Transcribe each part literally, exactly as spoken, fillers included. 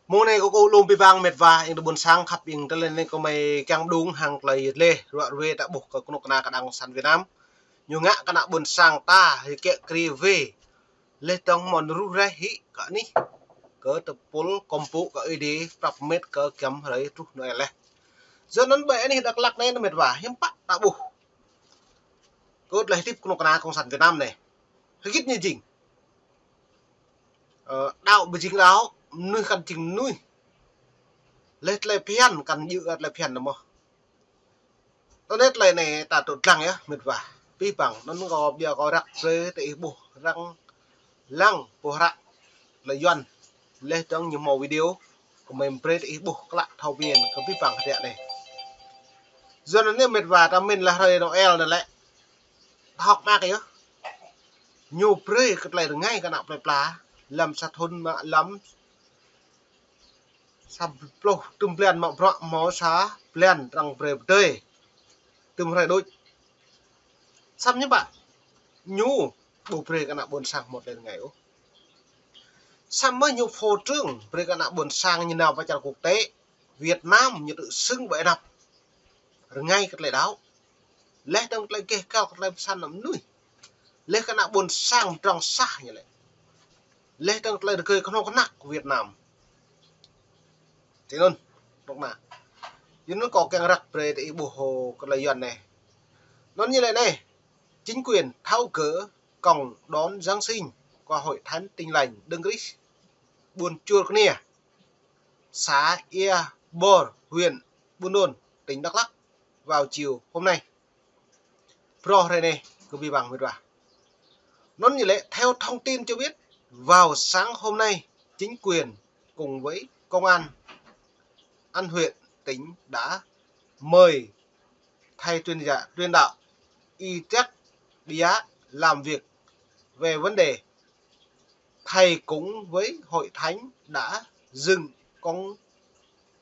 Mông anei kơ kâo lŏ bi bang mĭt wa, ing tơ ƀuôn sang khăp ing tơlei anei kơ mei kiăng đung hăng tơlei yơh leh, ruă ruê ta ƀuh kơ knŭk kna kơ đảng cộng sản Việt Nam. Ñu ngă kơ ană ƀuôn sang ta, hĭ kiă kriê wê. Leh dơ̆ng mơ̆n ruh reh hĭ kơ anih. Kơ tơpul kŏmpŭ kơ Êđê prăp mĭt kơ giăm hrei truh Noel leh. Yua anăn ƀai anih Dak Lak anei mĭt wa, hiăm pă ta ƀuh. Kơ tơlei hdĭp knŭk kna cộng sản Việt Nam anei. Hgĭt ñu jing. Ơ, đăo bi jing đăo, mnuih kăn jing mnuih. Leh tơlei phiăn kăn jing tơlei phiăn nao mơh. Tơdah tơlei anei ta tŭ dlăng yơh, mĭt wa. Bi bang, anăn kâo ƀiă kâo răk brei tơ ih ƀuh răng lăng ƀuh răk tơlei Yuăn. Leh dơ̆ng ñu mâo video, kơ mei brei tơ ih ƀuh klă thâo mĭn kơ bi bang hdră anei. Yua anăn anei mĭt wa ta mĭn leh hrei Noel anăn lĕ. Thŏk mă kơ yơh. Ñu brei kơ tơlei rngai kơ ană plei pla, lăm sa thŭn mă lăm sa pluh tŭm blan mă bruă mâo sa blan arăng brei bdei. Tŭm hrei đuč. Săm ñu ƀă. Ñu ƀu brei kơ ană ƀuôn sang mâo tơlei rngai ôh. Săm mơh ñu phô trương brei kơ ană ƀuôn sang ñu nao pơ čar quốc tế. Việt Nam ñu tŭ sưng ƀai anăp. Rngai kơ tơlei đăo. Leh dơ̆ng tơlei geh găl kơ tơlei pơsăn mnuih. Leh kơ ană ƀuôn sang mdrŏng sah ñu lĕ. Leh dơ̆ng tơlei rơgơi knhâo knhăk Việt Nam. Ti anăn, knŭk kna. Yua anăn kâo kiăng răk brei tơ ih ƀuh hŏ kơ tơlei Yuăn anei. Anăn ñu lĕ anei. Chính quyền tháo gỡ cổng đón Giáng sinh qua hội thánh Tin Lành Đấng Christ ƀuôn Chua Knia, xã Ia Bor, huyện Buôn Đôn, tỉnh Đắk Lắk vào chiều hôm nay. Brei hrei anei kơ bi bang mĭt wa. Anăn ñu lĕ, theo thông tin cho biết, vào sáng hôm nay, chính quyền cùng với công an An huyện tỉnh đã mời thầy truyền giả, truyền đạo Y Trắc Bia làm việc về vấn đề. Thầy cũng với hội thánh đã dựng công,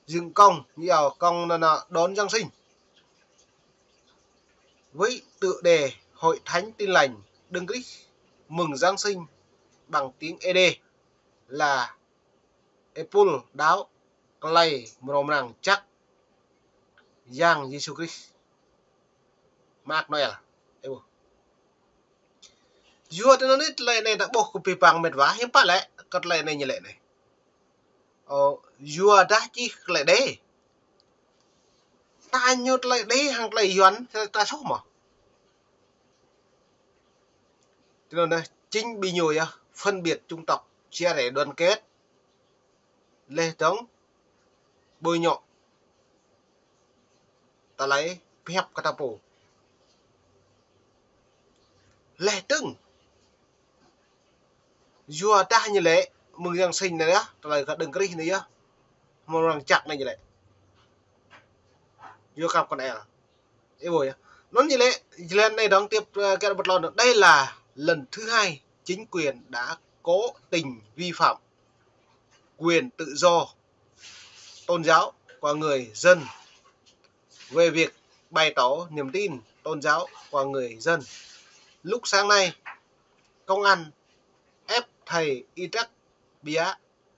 dựng công, như là công là, là đón Giáng sinh. Với tựa đề Hội Thánh Tin Lành Đấng Christ mừng Giáng sinh bằng tiếng Ê Đê là Êpul đăo klei mrâo mrang jăk Yang Yêsu Krist. Mơak Noel. Ê ƀuh. Yua tơlei anei, tơlei anei ta ƀuh kơ bi bang mĭt wa, hiăm pă lĕ, kơ tơlei anei ñu lĕ anei. Ơ, yua dah čih tơlei Êđê. Ta ñu tơlei Êđê hŏng tơlei Yuăn, ta soh mơh. Tui anăn, chính vì ñu yơh, phân biệt chủng tộc, chia rẽ đoàn kết. Leh dơ̆ng, bôi nhọ. Tơlei pơhiăp kơ ta pô. Leh dơ̆ng. Yua dah ñu lĕ, mơ̆ng Giáng sinh anei yơh, tơlei kơ Đấng Christ anei yơh. Mrâo mrang jăk anei ñu lĕ. Yua kăp kăn el. Ê ƀuh yơh. Anăn ñu lĕ, jlan anei dơ̆ng tiếp, ơ, kơ ƀuh tlôn. Đây là lần thứ hai chính quyền đã cố tình vi phạm quyền tự do tôn giáo của người dân về việc bày tỏ niềm tin tôn giáo của người dân. Lúc sáng nay, công an ép thầy Y Trắc Bia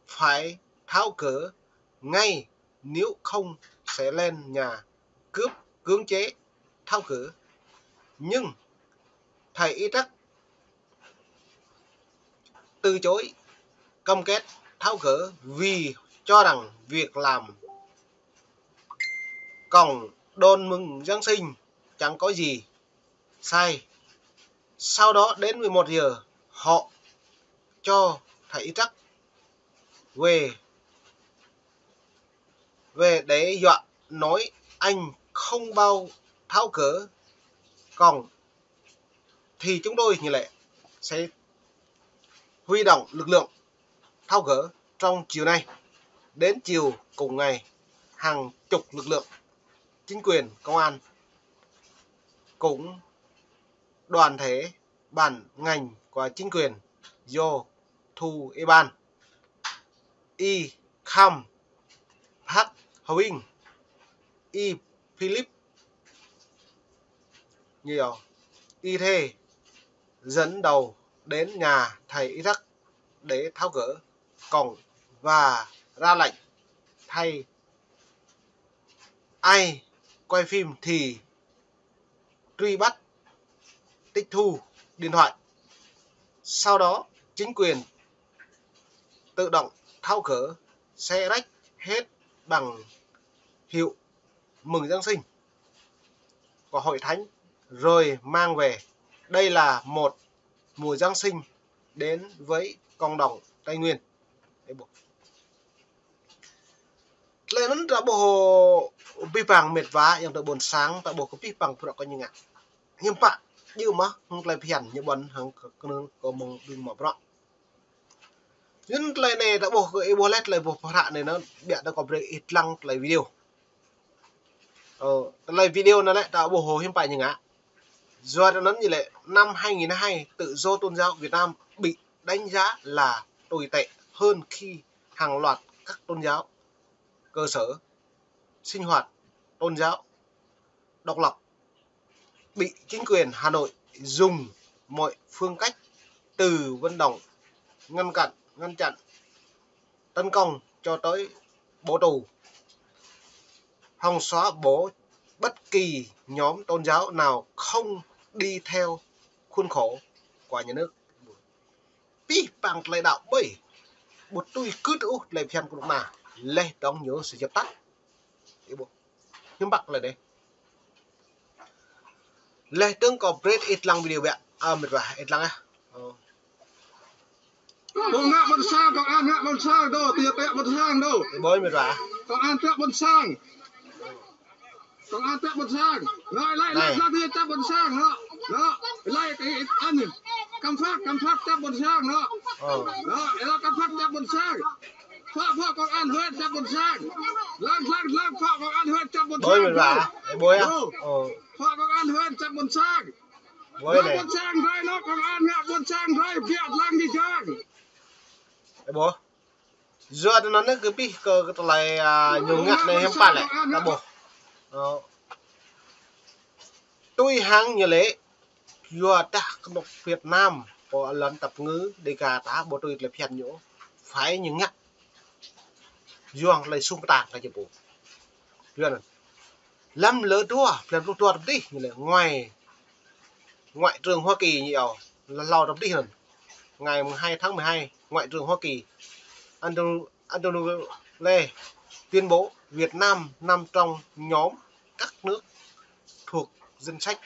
phải tháo gỡ ngay, nếu không sẽ lên nhà cướp, cưỡng chế tháo gỡ. Nhưng thầy Y Trắc từ chối cam kết tháo gỡ vì cho rằng việc làm cổng đón mừng Giáng sinh chẳng có gì sai. Sau đó đến mười một giờ, họ cho thầy Y Trắc về, về đe dọa nói anh không bao tháo gỡ cổng thì chúng tôi như lệ sẽ huy động lực lượng tháo gỡ trong chiều nay. Đến chiều cùng ngày, hàng chục lực lượng chính quyền, công an cũng đoàn thể ban ngành của chính quyền do Thu Y Ban, Y Kham, Park Hwing, Y Philip, như Y Thê, dẫn đầu đến nhà thầy Y Trắc để tháo gỡ cổng và ra lệnh thay ai quay phim thì truy bắt, tịch thu điện thoại. Sau đó, chính quyền tự động tháo gỡ, xé rách hết bằng hiệu mừng Giáng sinh của Hội Thánh rồi mang về. Đây là một mùa Giáng sinh đến với cộng đồng Tây Nguyên. Tlei anăn ta ƀuh bi păng mĭt wa yang ta ƀuôn sang, ta ƀuh kơ bi păng prăk kơ ñu ngă. Hiam pă, ñu mă hŏng tlei phiăn ñu ƀuăn hŏng kơ knưl kơ mơ̆ng ƀing mă prăk. Yun tlei anei ta ƀuh kơ ih ƀuh leh tlei ƀuh prăk anei năn, biă ta kơ brei ih dlăng tlei video. Ơ, tlei video anăn lĕ ta ƀuh hiam pă ñu ngă. Yua anăn ñu lĕ năm hai nghìn hai, tự do tôn giáo Việt Nam bị đánh giá là tồi tệ hơn khi hàng loạt các tôn giáo, cơ sở sinh hoạt tôn giáo độc lập bị chính quyền Hà Nội dùng mọi phương cách từ vận động ngăn chặn, ngăn chặn, tấn công cho tới bỏ tù, hòng xóa bỏ bất kỳ nhóm tôn giáo nào không đi theo khuôn khổ của nhà nước. Bi păng tlei đăo ƀai. Ƀu tui kưt ôh tlei phiăn knŭk kna. Leh dŏng ñu sĭt jăp tăt. Ih ƀuh. Hiam pă tlei anei. Leh dơ̆ng kơ brei ih dlăng video biă. Ơ, mĭt wa, ih dlăng ah. Ơ. Công an ngă ƀuôn sang, công an ngă ƀuôn sang dô, tiê tiê ƀuôn sang dô. Ih ƀuh mĭt wa. Công an tiê ƀuôn sang. Công an tiê ƀuôn sang. Lei, lei, lei, lei, tiê ƀuôn sang, nă. Nă, lei, ih, ih, anăn. Kăm phat, kăm phat tiê ƀuôn sang, nă. Ơ. Nă, ih, lei, kăm phat tiê ƀuôn sang. Phó, phó công an huyện tiê ƀuôn sang. Lăng, lăng, lăng, phó công an huyện tiê ƀuôn sang. Ih ƀuh ah. Ih ƀuh ah. Dô. Ơ. Phó công an huyện tiê ƀuôn sang. Ih ƀuh anei. Ƀuôn sang drei nă, công an ngă ƀuôn sang drei biă dlăng jih jang. Ih ƀuh. Yua anăn anei kơ bi kơ, kơ tlei, a, ñu ngă anei hiam pă lĕ, ta ƀuh. Ơ. Tui hăng ñu lĕ, yua dah knŭk Việt Nam, pô lăn tăp ngư, Dega ta ƀu tui tlei phiăn ñu, phải ñu ngă. Yuang tlei sum ptang kơ jipô. Yua anăn. Lăm lơ dua, lăm lơ dua tăp dih, ñu lĕ, ngoại, Ngoại trưởng Hoa Kỳ ñu yơh, hlâo tăp dih anăn. Ngày mười hai tháng mười hai, Ngoại trưởng Hoa Kỳ Andrew, Andrew Lê tuyên bố Việt Nam nằm trong nhóm các nước thuộc danh sách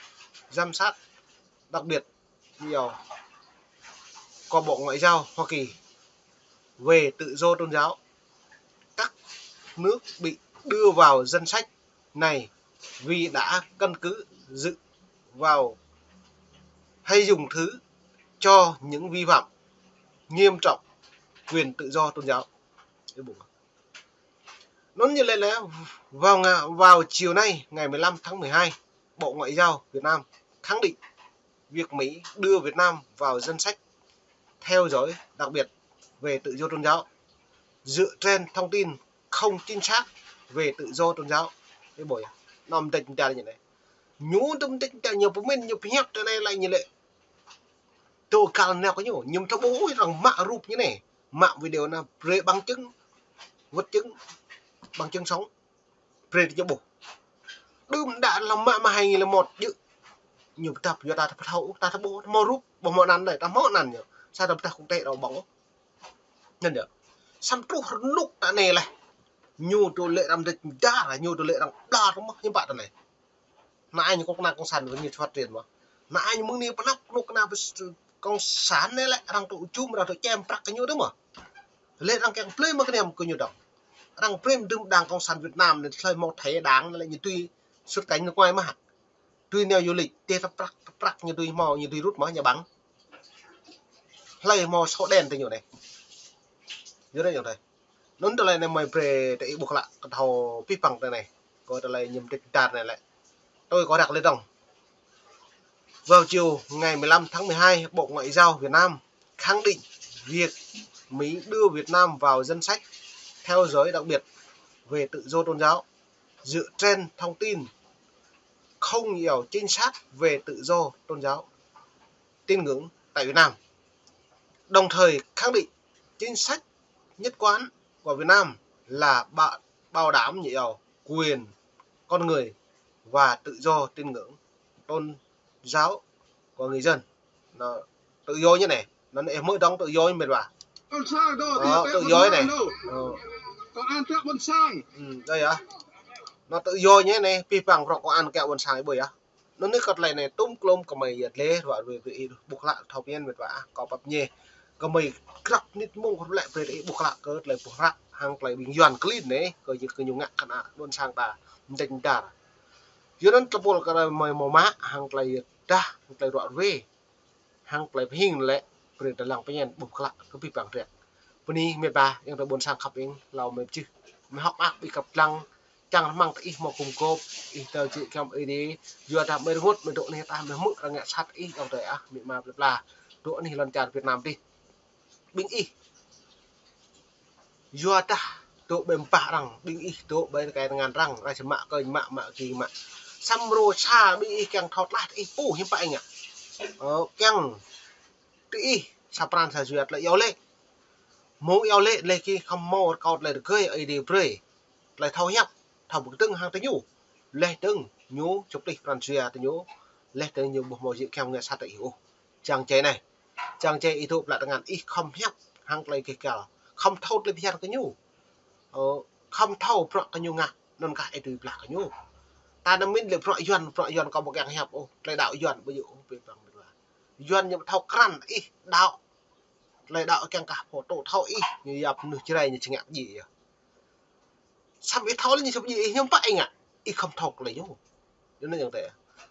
giám sát đặc biệt của Bộ Ngoại giao Hoa Kỳ về tự do tôn giáo. Các nước bị đưa vào danh sách này vì đã căn cứ dựa vào hay dùng thứ cho những vi phạm nghiêm trọng quyền tự do tôn giáo. Anăn ñu lĕ lĕ, vào nga-, vào chiều nay, ngày mười lăm tháng mười hai, Bộ Ngoại giao Việt Nam khẳng định việc Mỹ đưa Việt Nam vào danh sách theo dõi đặc biệt về tự do tôn giáo dựa trên thông tin không chính xác về tự do tôn giáo. Ih ƀuh ah. Năm dêč mta ñu anei. Ñu năm dêč mta ñu pơmĭn ñu pơhiăp ti anei lĕ ñu lĕ. Dô kal nao kơ ñu, ñu mthâo ƀuh arăng mă rup ñu anei. Mă video nă, brei bằng chứng, vật chứng, bằng chứng sống. Brei ñu ƀuh. Đưm đă lăm mă mă hai nghìn lẻ một jih. Ñu pơdăp yua ta thâo, ta thâo ƀuh, ta mâo rup, ƀuh mâo anăn dih, ta mâo anăn ñu. Sa ta pơdah quốc tế dôk ƀơ̆ng. Anăn yơh. Săm truh rnuk ta anei leh. Ñu tŭ lĕ arăng dêč mdar, ñu tŭ lĕ arăng đar mơh, hiư̆m pă ta anei. Anăn ñu knŭk kna cộng sản ñu phát triển mơh. Anăn ñu mơ̆ng anei pnăp knŭk kna bs-, cộng sản anei lĕ arăng tŭ jum, arăng tŭ čem prăk kơ ñu dih mơh. Leh arăng kiăng blei mă kniêm kơ ñu dŏng. Arăng brei mdưm đảng cộng sản Việt Nam anei tlei mâo thẻ đảng anei lĕ ñu tui xuất cảnh nước ngoài mơh. Tui nao du lịch, tơ tăp prăk, tăp prăk ñu tui mâo, ñu tui rŭt mơh ñu ƀăng. Hlei mâo sổ đen ti ñu anei. Yua anăn yơh dih. Anăn tlei anei mơ̆ng brei ta ih ƀuh klă kơ thâo pih păng ti anei. Kơ tlei ñu dêč mdar anei lĕ. Tui kơ răk leh dơ̆ng. Vào chiều ngày mười lăm tháng mười hai, Bộ Ngoại giao Việt Nam khẳng định việc Mỹ đưa Việt Nam vào danh sách theo dõi đặc biệt về tự do tôn giáo dựa trên thông tin không nhiều chính xác về tự do tôn giáo, tín ngưỡng tại Việt Nam. Đồng thời khẳng định chính sách nhất quán của Việt Nam là bảo, bảo đảm như yêu quyền con người và tự do tín ngưỡng tôn giáo của người dân. Nó tự do như này, nó, nó mới đóng tự do như mệt bà. Ƀuôn sang đô, Đó, tự do này. Đô. Ờ. Công an trọ ƀuôn sang. Ừ, đây à. Nó tự do như này, pi păng prŏng công an kẹo ƀuôn sang ƀuh ya. Nó nước kọt lei này tŭm klôm kơ mei yăt leh, ruă ruê brei ih ƀuh klă thâo pian mệt bà, kâo pap ñe. Kơ mei krăp nit mông kơ lĕ brei ih ƀuh klă kơ tlei ƀuh hră, hăng tlei ƀing Yuăn klin anei, kơ yơh kơ ñu ngă kơ ană ƀuôn sang ta, mdêč mdar. Yua anăn tơpul kơ mei mâo mă, hăng tlei yăt dah, hăng tlei ruă ruê. Hăng tlei pơhing lĕ, brei ta lăng pơñen ƀuh klă kơ pi păng drei. Bơni mĕt wa, yang ta ƀuôn sang khăp ing, hlâo mĕt jih. Mei hŏk mơak ƀĭ kăp dlăng, čiăng rơmang ta ih mâo gum gôp, ih tơl jih kiăm ih dih, yua dah mei rơngot, mei dôk anih ta mei hmư̆ răng ngă sat ih, yang ta ah, mĭ ma plei pla. Dôk anih lăn čar Việt Nam dih. Ƀing ih. Yua dah dôk ƀei mpah arăng, ƀing ih dôk ƀei kơ tngan arăng, arăng čăm mă kơ mă, mă ki mă. Săm rô sa ƀing ih kiăng thâo tlaih ih pô hiam pă ih ngă. Ơ, kiăng ti ih, sa pran sa jua tlei iâu lĕ. Mơ̆ng iâu lĕ, leh ki khăm mâo rơkâo tlei rơgơi, ih dih brei. Tlei thâo hiăp, thâo bi kdơ̆ng hăng tơ ñu. Leh dơ̆ng ñu čŭp tlih pran jua tơ ñu. Leh dơ̆ng ñu ƀuh mâo jih kiăm ngă sat ih ôh. Čiăng čei anei. Čiăng čei ih dôk ƀlă tngan ih khăm hiăp hăng tlei keh kal. Khăm thâo tlei bhiăn kơ ñu. Ơ, khăm thâo bruă kơ ñu ngă, anăn kah ih dui blah kơ ñu. Ta nao mĭn lĕ bruă Yuăn, bruă Yuăn kâo ƀu kiăng hiăp ôh, tlei đăo Yuăn ƀu djŏ ôh, pi păng mĭt wa. Yuăn ñu thâo krăn ih đăo. Tlei đăo kiăng kah pô tŭ thâo ih, ñu yap mnuih Jrai ñu či ngă djiê yơh. Săm ih thâo leh ñu săm djiê ih hiam pă ih ngă, ih khăm thâo klei ñu. Anăn yang ta.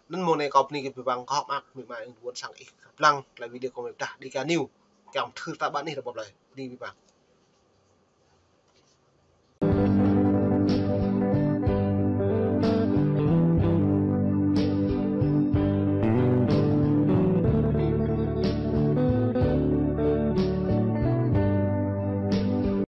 Anăn mơ̆ng anei kâo bơni kơ pi păng kơ hŏk mơak, mĭ ma ing ƀuôn sang ih kăp dlăng, tlei video kâo mei pdah Dega News. Kiăng thưr ta ƀăn ih rơbâo tlei, bơni pi păng.